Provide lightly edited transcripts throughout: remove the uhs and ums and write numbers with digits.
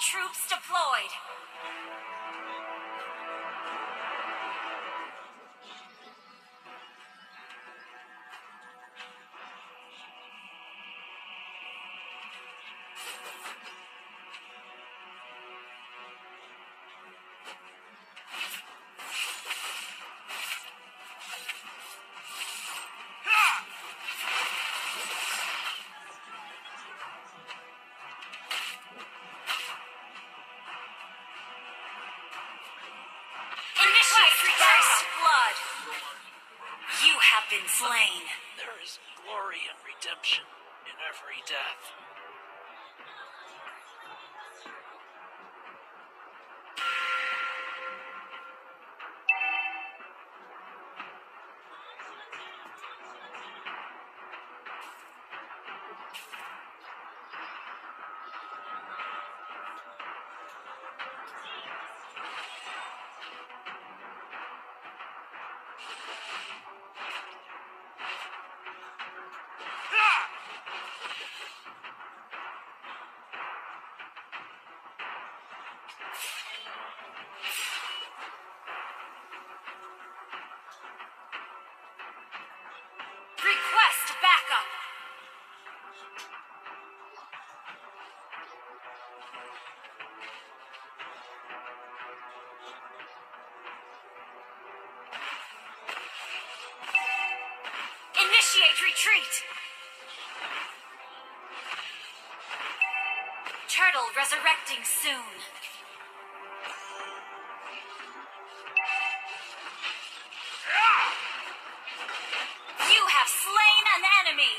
troops deployed. Initiate First blood. You have been slain. There is glory and redemption in every death. Request backup. Initiate retreat. Turtle resurrecting soon. You have slain an enemy.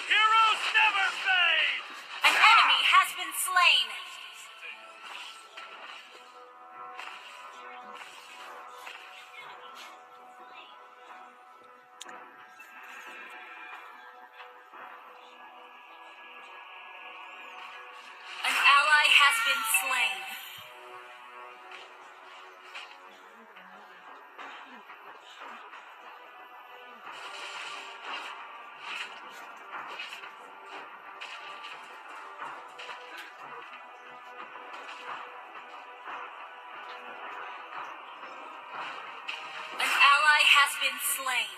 Heroes never fade! An enemy has been slain. An ally has been slain. An ally has been slain.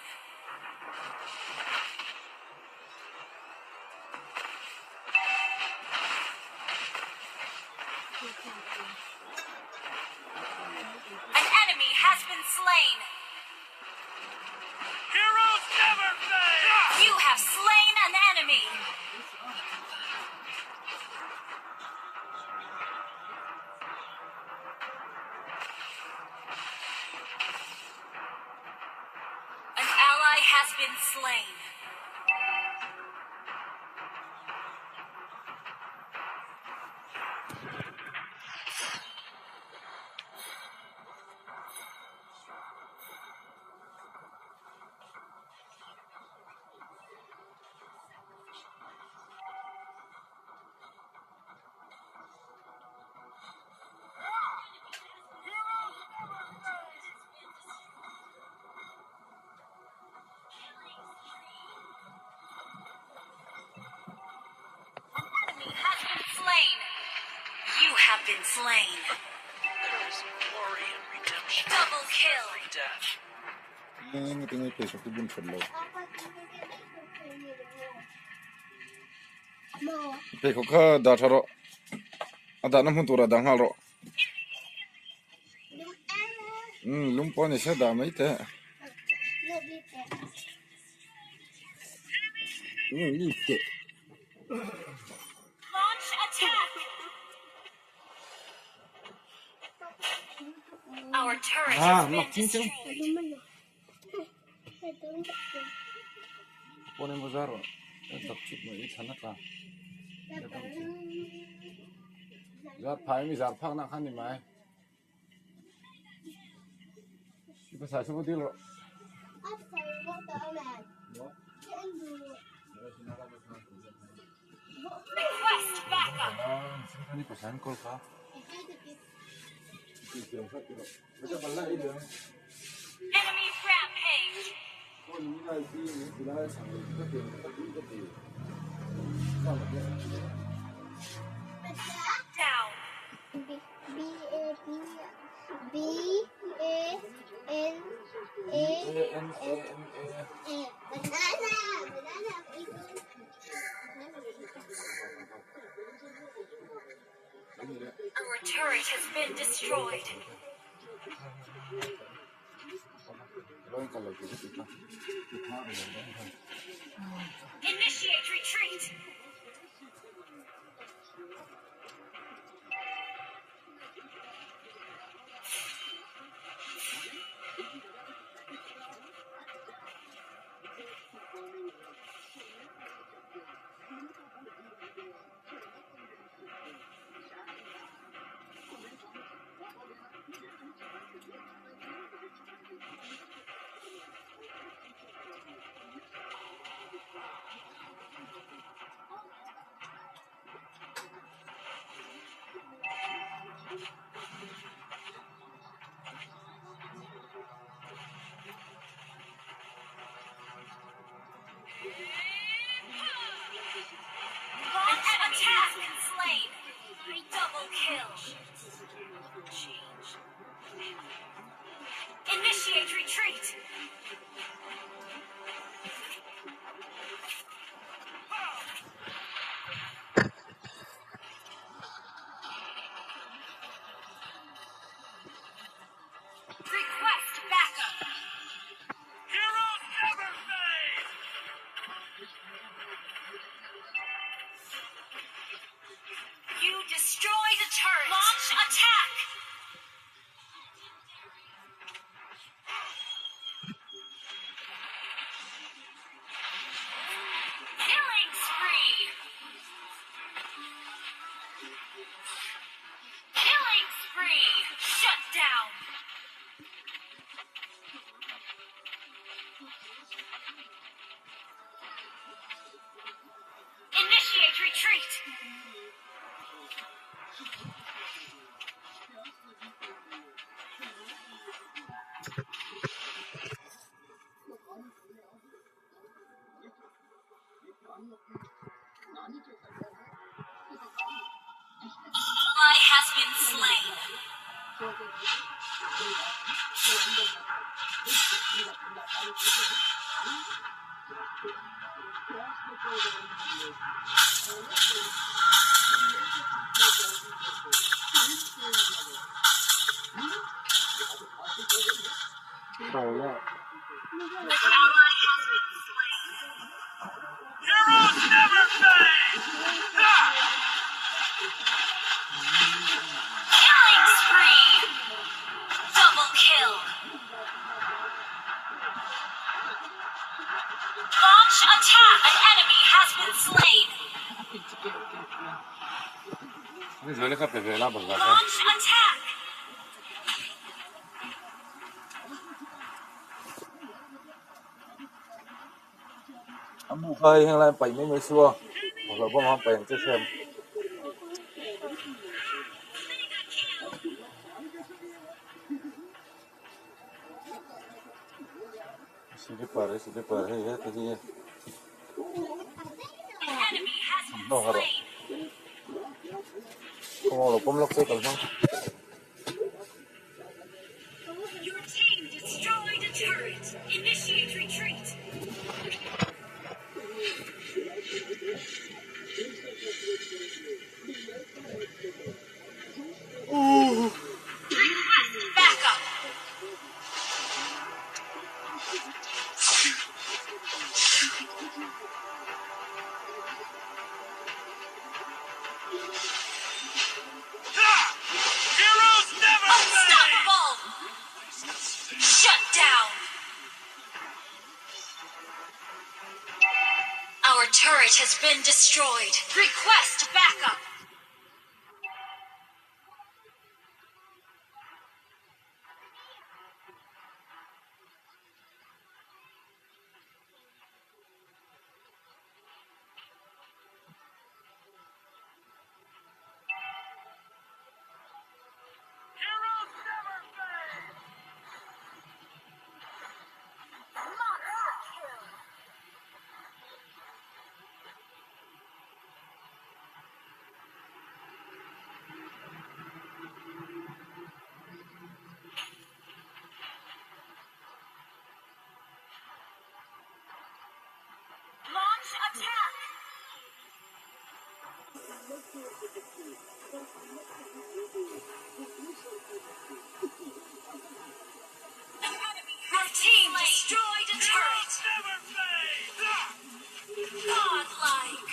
An enemy has been slain. Heroes never fade! You have slain an enemy. An ally has been slain. An enemy has been slain. You have been slain. There is glory and redemption Double in kill. every death. Nge nge pheikhawk te bun that lo pheikhawk kha dah tha rawh a dahna hmun turah dah nghal rawh umm lung pawh a ni se dah mai teh Launch attack. Our turret Ah, has been mak ching ching. destroyed. Pawh nen bazar rawh. Ka dap chut mai i thlan a tla. Zar phai mi zar phak nak khan ni mai. I pasal chu dil rawh. Request backup. Ni pasal kol kha. Enemy rampage. Down. B B A B B A N A A N A M A A banana banana Our turret has been destroyed. Initiate retreat. Launch attack. Has been slain. Double kill. Change. Initiate retreat. Request backup. Heroes never fade! You destroyed a turret. Launch attack. Killing spree. Killing spree. Shut down. Initiate retreat. Ally has been slain. Rồi Ally has been slain. Heroes never fade! Ha! Killing spree. Double kill. Launch attack. An enemy has been slain. Launch attack. Amu khai heng lai pai mai mai sua. Hoặc là bom ham pai ang che xem. Slipper slipper hei heta hi An enemy has been no haro. slain. Không lo pom lok se kal hmang. Your team destroyed a turret. Initiate retreat. Request backup. Ha! turret has been destroyed. Request backup. Heroes never fade! Monster kill. Launch attack. Your team destroyed a turret. Heroes never fade! Godlike.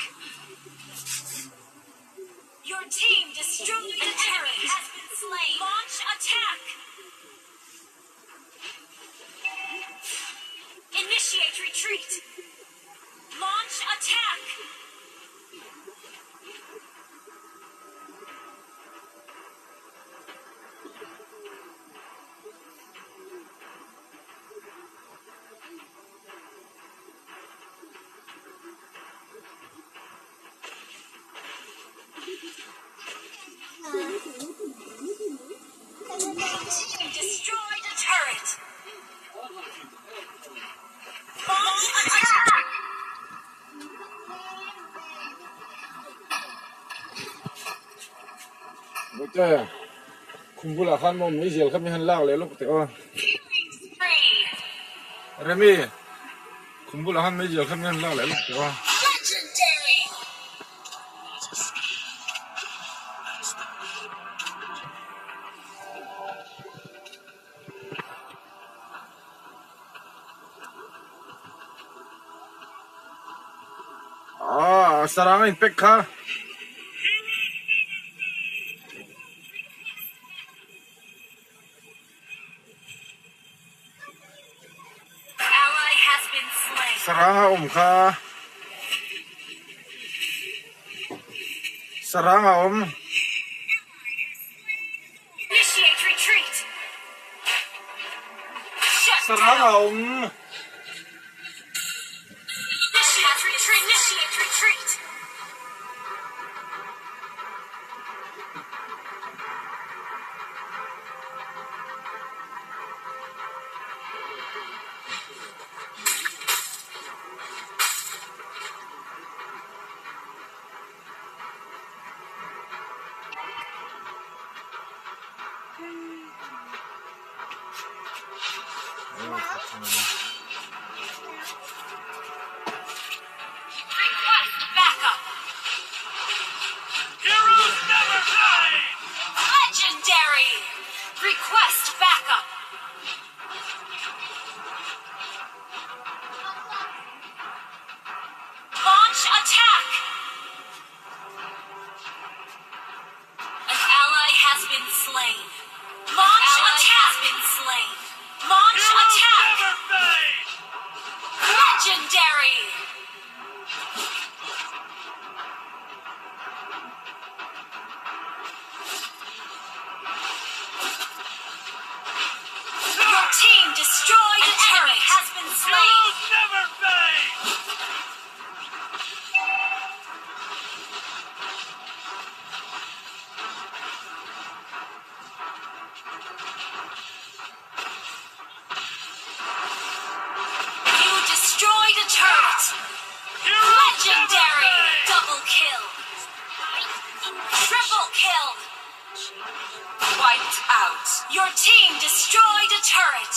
Your team destroyed a turret. Has been slain. Launch attack. Initiate retreat. Launch attack. Team destroyed a turret. Launch attack. Bawihte, khum bulah khan maw meizial kha mi han lak leh lawk teh aw. Killing spree. Remi, khum bulah khan meizial kha mi han lak leh lawk teh aw. Legendary. Ah, sarang a inpack kha. Ally has been slain. Sarang a awm kha. Sarang a awm. Initiate retreat. Shut Sarang a down. awm. Initiate retreat. Initiate retreat. Request backup. Heroes never fade! Legendary. Request backup. Launch attack. An ally has been slain. Launch attack. Has been slain. Launch Heroes attack. never fade! Legendary. Your team destroyed a turret. Has been slain. Heroes never fade! You destroyed a turret. Heroes Legendary. never fade! Double kill. Triple kill. Wiped out. Your team destroyed a turret.